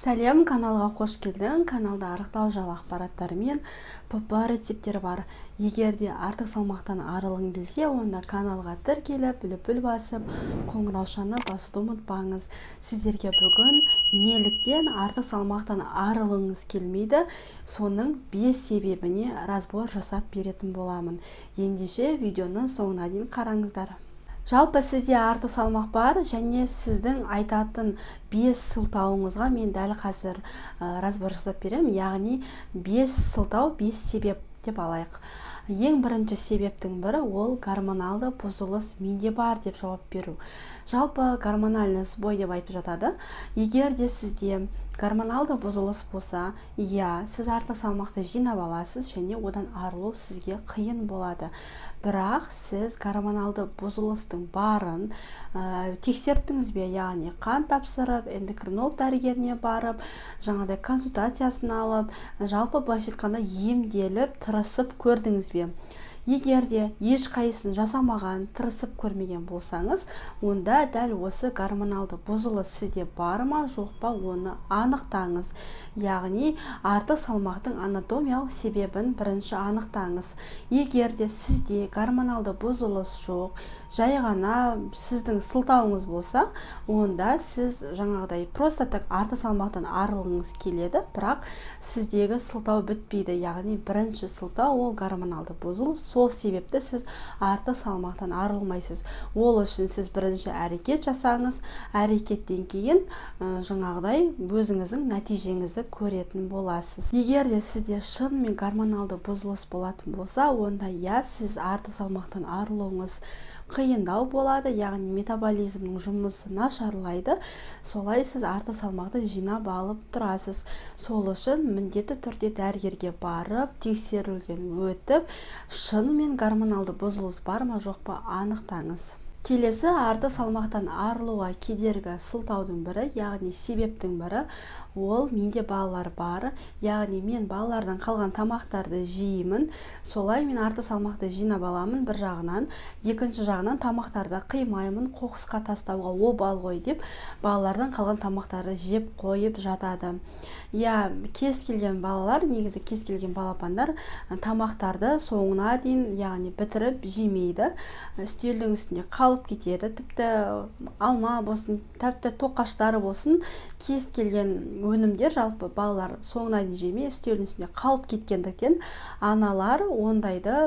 Сәлем, каналға қош келдің! Каналда арықтау жайлы ақпараттар мен ПП рецепттері бар. Егер де артық салмақтан арылғың келсе, онда каналға тіркеліп, лүпіл басып, қоңыраушаны басуды ұмытпаңыз. Сіздерге бүгін неліктен артық салмақтан арылғыңыз келмейді, соның бес себебіне разбор жасап беретін боламын. Ендеше, видеоны соңына дейін қараңыздар. Жалпы, сізде артық салмақ бар және сіздің айтатын бес сылтауыңызға мен дәл қазір разбор жасап беремін, яғни бес сылтау, бес себеп деп алайық. Ең бірінші себептің бірі — ол гормоналды бұзылыс менде бар деп жауап беру. Жалпы, гормональный сбой деп айтып жатады. Егер де сізде гормоналды бұзылыс болса, иә, сіз артық салмақты жинап аласыз және одан арылу сізге қиын болады. Бірақ сіз гормоналды бұзылыстың барын тексерттіңіз бе? Яғни қан тапсырып, эндокринолог дәрігеріне барып, жаңағыдай консультациясын алып, жалпы, былайша айтқанда, емделіп, тырысып көрдіңіз бе? Егер де ешқайсысын жасамаған, тырысып көрмеген болсаңыз, онда дәл осы гормоналды бұзылыс сізде бар ма, жоқ па, оны анықтаңыз. Яғни артық салмақтың анатомиялық себебін бірінші анықтаңыз. Егер де сізде гормоналды бұзылыс жоқ, жай ғана сіздің сылтауыңыз болса, онда сіз жаңағыдай просто так артық салмақтан арылғыңыз келеді, бірақ сіздегі сылтау бітпейді. Яғни бірінші сылтау — ол гормоналды бұзылыс. Сол себепті сіз артық салмақтан арылмайсыз. Ол үшін сіз бірінші әрекет жасаңыз, әрекеттен кейін жаңағыдай өзіңіздің нәтижеңізді көретін боласыз. Егер де сізде шынымен гормоналды бұзылыс болатын болса, онда, иә, сіз артық салмақтан арылуыңыз қиындау болады, яғни метаболизмнің жұмысы нашарлайды. Солай сіз артық салмақты жинап алып тұрасыз. Сол үшін міндетті түрде дәрігерге барып, тексеруден өтіп, шынымен гормоналды бұзылыс бар ма, жоқ па, анықтаңыз. Келесі артық салмақтан арылуға кедергі сылтаудың бірі, яғни себептің бірі — ол менде балалар бар, яғни мен балалардан қалған тамақтарды жеймін, солай мен артық салмақты жинап аламын бір жағынан, екінші жағынан тамақтарды қимаймын, қоқысқа тастауға обал ғой деп, балалардан қалған тамақтарды жеп қойып жатады. Иә, кез келген балалар, негізі кез келген балапандар тамақтарды соңына дейін, яғни бітіріп жемейді, үстелдің үстінде қалып кетеді. Тіпті алма болсын, тіпті тоқаштары болсын, кез келген өнімдер, жалпы, балалар соңына дейін жемей, үстелдің үстінде қалып кеткендіктен, аналар ондайды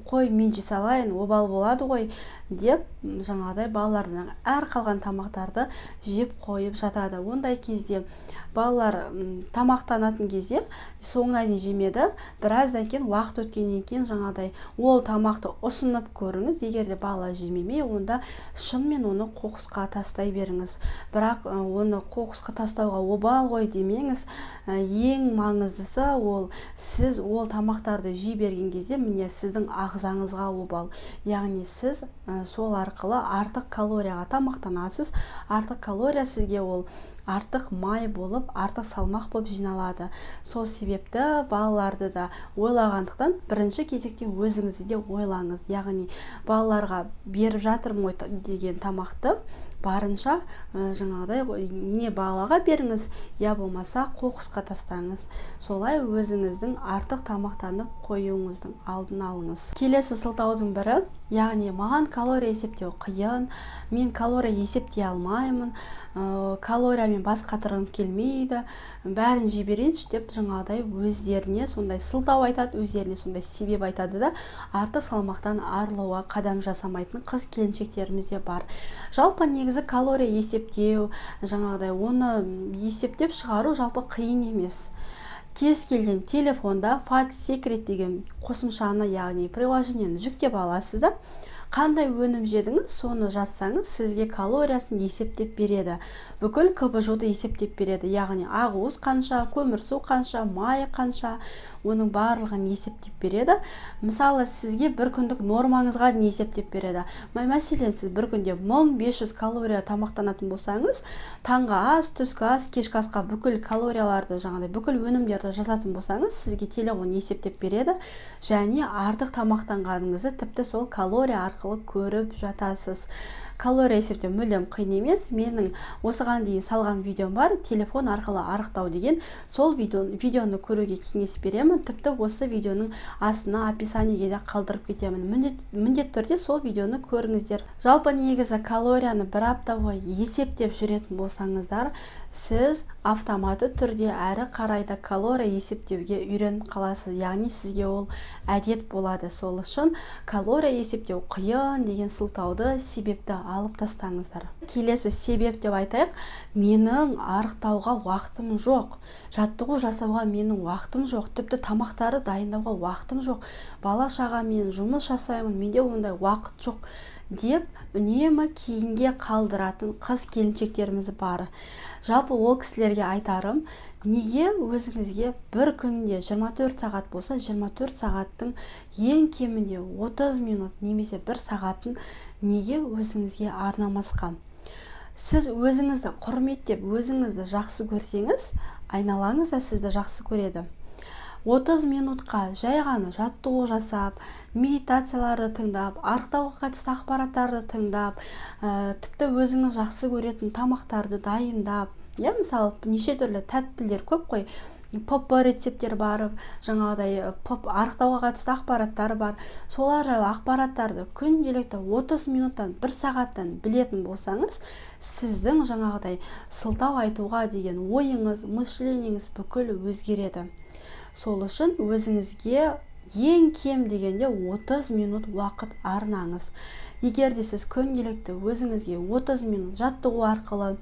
қой, мен жей салайын, обал болады ғой деп, жаңағыдай балалардан әр қалған тамақтарды жеп қойып жатады. Ондай кезде балалар тамақтанатын кезде соңына дейін жемеді. Біраздан кейін, уақыт өткеннен кейін, жаңағыдай ол тамақты ұсынып көріңіз. Егер де бала жемемей, онда шынымен оны қоқысқа тастай беріңіз. Бірақ оны қоқысқа тастауға обал ғой демеңіз. Ең маңыздысы — ол сіз ол тамақтарды жей берген кезде, міне, сіздің ағзаңызға обал. Яғни сіз сол арқылы артық калорияға тамақтанасыз. Артық калория сізге ол артық май болып, артық салмақ болып жиналады. Сол себепті балаларды да ойлағандықтан, бірінші кезекте өзіңізді де ойлаңыз. Яғни балаларға беріп жатырмын ғой деген тамақты барынша жаңағыдай не балаға беріңіз, я болмаса қоқысқа тастаңыз. Солай өзіңіздің артық тамақтанып қоюыңыздың алдын алыңыз. Келесі сылтаудың бірі, яғни маған калория есептеу қиын, мен калория есептей алмаймын, калориямен бас қатырғым келмейді, бәрін жей берейінші деп, жаңағыдай өздеріне сондай сылтау айтады, өздеріне сондай себеп айтады да, артық салмақтан арылуға қадам жасамайтын қыз келіншектеріміз де бар. Жалпы, негізі, калория есептеу, жаңағыдай оны есептеп шығару жалпы қиын емес. Кез келген телефонда Fat Secret деген қосымшаны, яғни приложение ні жүктеп аласыз да, қандай өнім жедіңіз, соны жазсаңыз, сізге калориясын есептеп береді, бүкіл КБЖУ ды есептеп береді. Яғни ақуыз қанша, көмірсу қанша, май қанша, оның барлығын есептеп береді. Мысалы, сізге бір күндік нормаңызға дейін есептеп береді. Мәселен, сіз бір күнде 1500 калория тамақтанатын болсаңыз, таңғы ас, түскі ас, кешкі асқа бүкіл калорияларды, жаңағыдай бүкіл өнімдерді жазатын болсаңыз, сізге телефон есептеп береді және артық тамақтанғаныңызды тіпті сол калория арқылы көріп жатасыз. Калория есептеу мүлдем қиын емес. Менің осыған дейін салған видеом бар, «Телефон арқылы арықтау» деген. Сол видеоны көруге кеңес беремін. Тіпті осы видеоның астына описаниеге де қалдырып кетемін. Міндетті түрде сол видеоны көріңіздер. Жалпы, негізі, калорияны бір апта бойы есептеп жүретін болсаңыздар, сіз автоматты түрде әрі қарай да калория есептеуге үйреніп қаласыз, яғни сізге ол әдет болады. Сол үшін калория есептеу қиын деген сылтауды, себепті алып тастаңыздар. Келесі себеп деп айтайық: менің арықтауға уақытым жоқ, жаттығу жасауға менің уақытым жоқ, тіпті тамақтарды дайындауға уақытым жоқ, бала шағамен жұмыс жасаймын, менде ондай уақыт жоқ деп үнемі кейінге қалдыратын қыз келіншектеріміз бар. Жалпы, ол кісілерге айтарым: неге өзіңізге бір күнде 24 сағат болса, 24 сағаттың ең кемінде 30 минут немесе бір сағатын неге өзіңізге арнамасқа? Сіз өзіңізді құрметтеп, өзіңізді жақсы көрсеңіз, айналаңыз да сізді жақсы көреді. 30 минутқа жай ғана жаттығу жасап, медитацияларды тыңдап, арықтауға қатысты ақпараттарды тыңдап, тіпті өзіңіз жақсы көретін тамақтарды дайындап, иә, мысалы, неше түрлі тәттілер көп қой, ПП рецепттер бар, жаңағыдай арықтауға қатысты ақпараттар бар. Солар жайлы ақпараттарды күнделікті 30 минуттан, бір сағаттан білетін болсаңыз, сіздің жаңағыдай сылтау айтуға деген ойыңыз, мышлениеңіз бүкіл өзгереді. Сол үшін өзіңізге ең кем дегенде 30 минут уақыт арнаңыз. Егер де сіз күнделікті өзіңізге 30 минут жаттығу арқылы,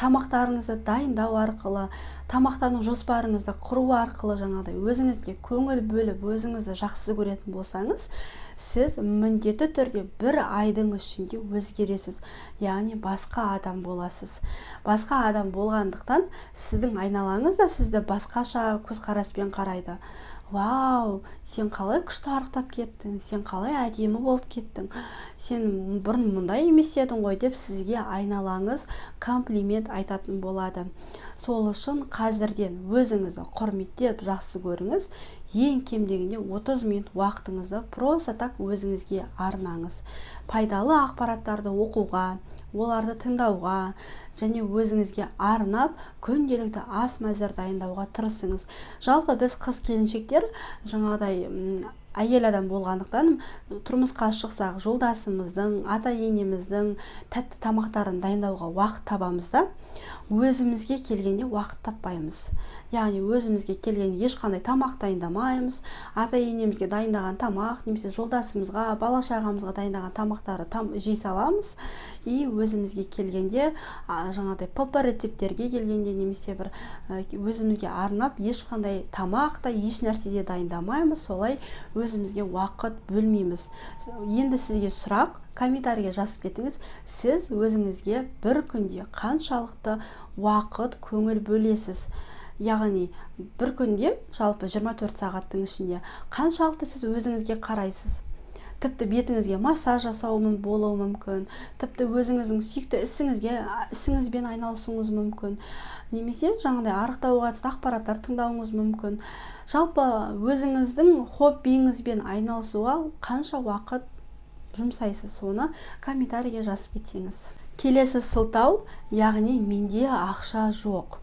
тамақтарыңызды дайындау арқылы, тамақтану жоспарыңызды құру арқылы жаңағыдай өзіңізге көңіл бөліп, өзіңізді жақсы көретін болсаңыз, сіз міндетті түрде бір айдың ішінде өзгересіз, яғни басқа адам боласыз. Басқа адам болғандықтан, сіздің айналаңыз да сізді басқаша көзқараспен қарайды: «Вау, сен қалай күшті арықтап кеттің, сен қалай әдемі болып кеттің, сен бұрын мұндай емес едің ғой», – деп сізге айналаңыз комплимент айтатын болады. Сол үшін қазірден өзіңізді құрметтеп, жақсы көріңіз. Ең кем дегенде 30 минут уақытыңызды просто так өзіңізге арнаңыз. Пайдалы ақпараттарды оқуға, оларды тыңдауға және өзіңізге арнап күнделікті ас мәзір дайындауға тырысыңыз. Жалпы, біз қыз келіншектер жаңағыдай әйел адам болғандықтан, тұрмысқа шықсақ, жолдасымыздың, ата енеміздің тәтті тамақтарын дайындауға уақыт табамыз да, өзімізге келгенде уақыт таппаймыз. Яғни өзімізге келгенде ешқандай тамақ дайындамаймыз. Ата енемізге дайындаған тамақ немесе жолдасымызға, бала шағамызға дайындаған тамақтарды жей саламыз. И өзімізге келгенде, жаңағыдай ПП рецепттерге келгенде немесе бір өзімізге арнап ешқандай тамақ та, еш нәрсе де дайындамаймыз. Солай өзімізге уақыт бөлмейміз. Енді сізге сұрақ, комментарийге жазып кетіңіз: сіз өзіңізге бір күнде қаншалықты уақыт көңіл бөлесіз? Яғни бір күнде, жалпы 24 сағаттың ішінде қаншалықты сіз өзіңізге қарайсыз? Тіпті бетіңізге массаж жасау болуы мүмкін, тіпті өзіңіздің сүйікті ісіңізбен айналысуыңыз мүмкін немесе жаңағыдай арықтауға қатысты ақпараттар тыңдауыңыз мүмкін. Жалпы, өзіңіздің хоббиіңізбен айналысуға қанша уақыт жұмсайсыз, соны комментарийге жазып кетсеңіз. Келесі сылтау, яғни менде ақша жоқ,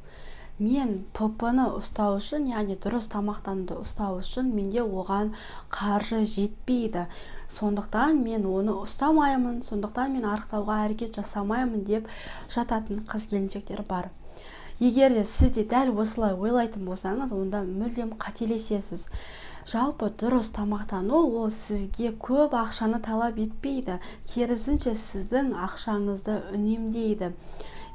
мен ПП-ны ұстау үшін, яғни дұрыс тамақтануды ұстау үшін менде оған қаржы жетпейді, сондықтан мен оны ұстамаймын, сондықтан мен арықтауға әрекет жасамаймын деп жататын қыз келіншектер бар. Егер де сіз де дәл осылай ойлайтын болсаңыз, онда мүлдем қателесесіз. Жалпы, дұрыс тамақтану ол сізге көп ақшаны талап етпейді, керісінше, сіздің ақшаңызды үнемдейді.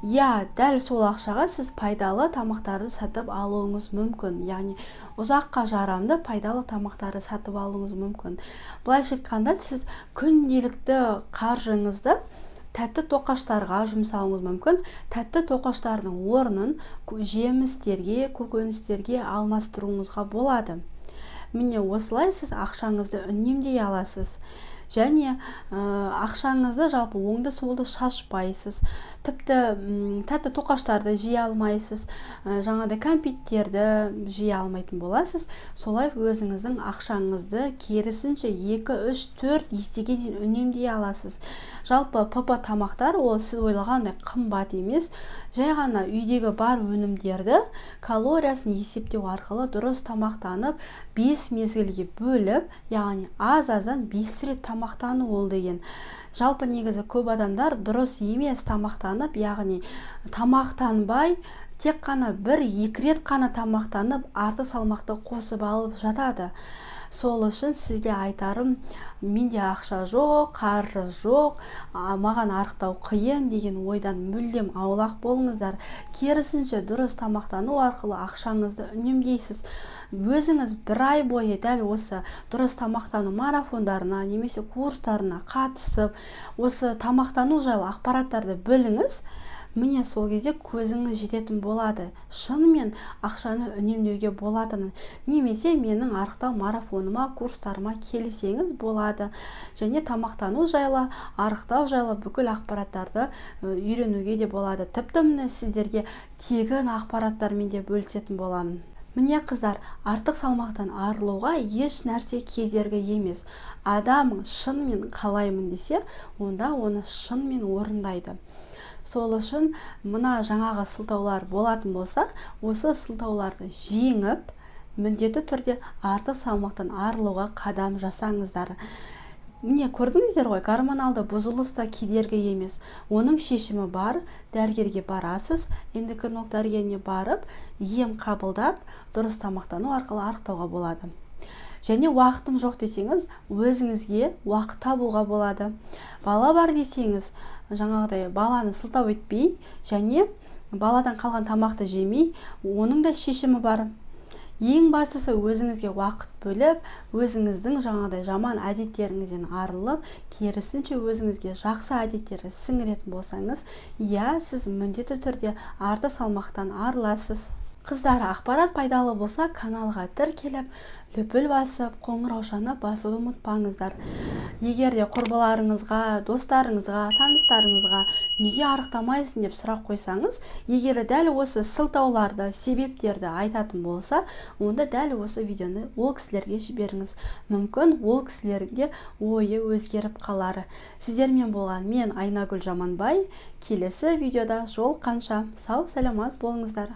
Иә, дәл сол ақшаға сіз пайдалы тамақтарды сатып алуыңыз мүмкін, яғни ұзаққа жарамды пайдалы тамақтарды сатып алуыңыз мүмкін. Былайша айтқанда, сіз күнделікті қаржыңызды тәтті тоқаштарға жұмсауыңыз мүмкін. Тәтті тоқаштардың орнын жемістерге, көкөністерге алмастыруыңызға болады. Міне, осылай сіз ақшаңызды үнемдей аласыз. Және ақшаңызды жалпы оңды-солды шашпайсыз. Тіпті тәтті тоқаштарды жей алмайсыз, жаңағыдай кәмпиттерді жей алмайтын боласыз. Солай өзіңіздің ақшаңызды керісінше 2, 3, 4 есеге дейін үнемдей аласыз. Жалпы ПП тамақтар ол сіз ойлағандай қымбат емес. Жай ғана үйдегі бар өнімдерді калориясын есептеу арқылы дұрыс тамақтанып, 5 мезгілге бөліп, яғни аз-аздан 5 рет тамақтану ол деген. Жалпы негізі көп адамдар дұрыс емес тамақтанып, яғни тамақтанбай, тек қана 1-2 рет қана тамақтанып, артық салмақты қосып алып жатады. Сол үшін сізге айтарым, менде ақша жоқ, қаржы жоқ, маған арықтау қиын деген ойдан мүлдем аулақ болыңыздар. Керісінше дұрыс тамақтану арқылы ақшаңызды үнемдейсіз. Өзіңіз бір ай бойы дәл осы дұрыс тамақтану марафондарына немесе курстарына қатысып, осы тамақтану жайлы ақпараттарды біліңіз. Міне, сол кезде көзіңіз жететін болады, шынымен ақшаны үнемдеуге болатынын. Немесе менің арықтау марафоныма, курстарыма келсеңіз болады. Және тамақтану жайлы, арықтау жайлы бүкіл ақпараттарды үйренуге де болады. Тіпті міне, сіздерге тегін ақпараттармен де бөлісетін боламын. Міне, қыздар, артық салмақтан арылуға еш нәрсе кедергі емес. Адам шынымен қалаймын десе, онда оны шынымен орындайды. Сол үшін мына жаңағы сылтаулар болатын болса, осы сылтауларды жеңіп, міндетті түрде артық салмақтан арылуға қадам жасаңыздар. Міне, көрдіңіздер ғой, гормоналды бұзылыс та кедергі емес. Оның шешімі бар. Дәрігерге барасыз, эндокринолог дәрігеріне барып, ем қабылдап, дұрыс тамақтану арқылы арықтауға болады. Және уақытым жоқ десеңіз, өзіңізге уақыт табуға болады. Бала бар десеңіз, жаңағыдай баланы сылтау етпей және баладан қалған тамақты жемей, оның да шешімі бар. Ең бастысы, өзіңізге уақыт бөліп, өзіңіздің жаңағыдай жаман әдеттеріңізден арылып, керісінше өзіңізге жақсы әдеттерді сіңіретін болсаңыз, иә, сіз міндетті түрде артық салмақтан арыласыз. Қыздар, ақпарат пайдалы болса, каналға тіркеліп, лүпіл басып, қоңыраушаны басуды ұмытпаңыздар. Егер де құрбыларыңызға, достарыңызға, таныстарыңызға неге арықтамайсың деп сұрақ қойсаңыз, егер дәл осы сылтауларды, себептерді айтатын болса, онда дәл осы видеоны ол кісілерге жіберіңіз. Мүмкін, ол кісілердің де ойы өзгеріп қалар. Сіздермен болған мен, Айнагүл Жаманбай. Келесі видеода жолыққанша сау саламат болыңыздар.